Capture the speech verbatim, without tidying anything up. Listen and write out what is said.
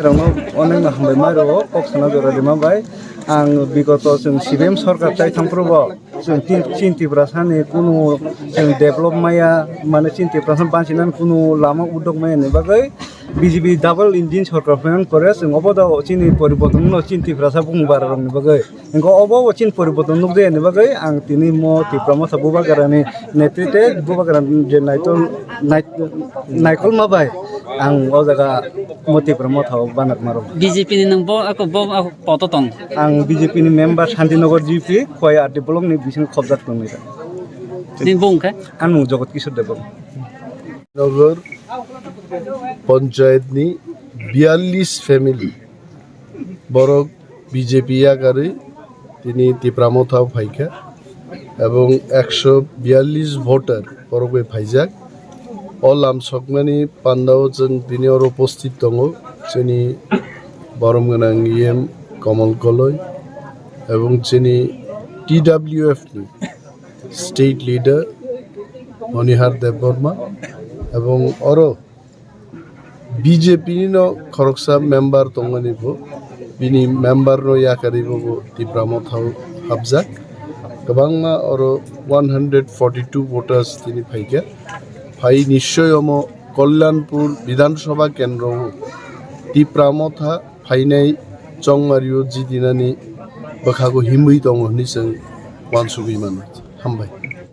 Rokno onek no hambai mai rwo kok sana jora rima bai. Ang bigoto chwng C P M sorkar chai thangphuru bo chwng tin, chin Tiprasani kunu chwng develop maya, mane chin Tiprasa bansinani kunu lama udok maya ni bagwi B J P double engine sorkar phaimani pore chwng obo da chini poriborton no chin Tiprasa bung bara rokni bagwi. Hingke obo bo chini poriborton nukjakya ni bagwi ang tini mo Tipra Motha Bubagrani netrite Bubagrani je naitol nai-, naikolma bai ang o jaga mo Tipra Motha o banakma rok. B J P ni nwng bo ako bo ako poto tong. Ang B J P ni member Shantinagar G P Khowai R D block ni bising khobjak tongwi. Nini bung khe? Ang mung Jogot Kishore Debbarma. Nagar Panchayat ni biyallis family borok B J P yakarwi tini Tipra Motha o phaikha, ebong ekso biyallis voter borok bai phaijak. O lam sokmani pandao chwng tini oro upasthit tongo chini borom gwnang E M Kamal Koloi ebong chini T W F ni state leader Monihar Debbarma ebong oro B J P ni no khoroksa member tongmani bo, bini member no yakarwi bo, bo Tipra Motha o hapjak. Kwbangma oro one hundred forty two voters tini phaikha. Phai nischoi omo Kalyanpur Bidhan Sabha kendro o Tipra Motha phainai chongmario jidinani bwkhago himwi tongo hwnwi chwng uansugwi mano. Hambai.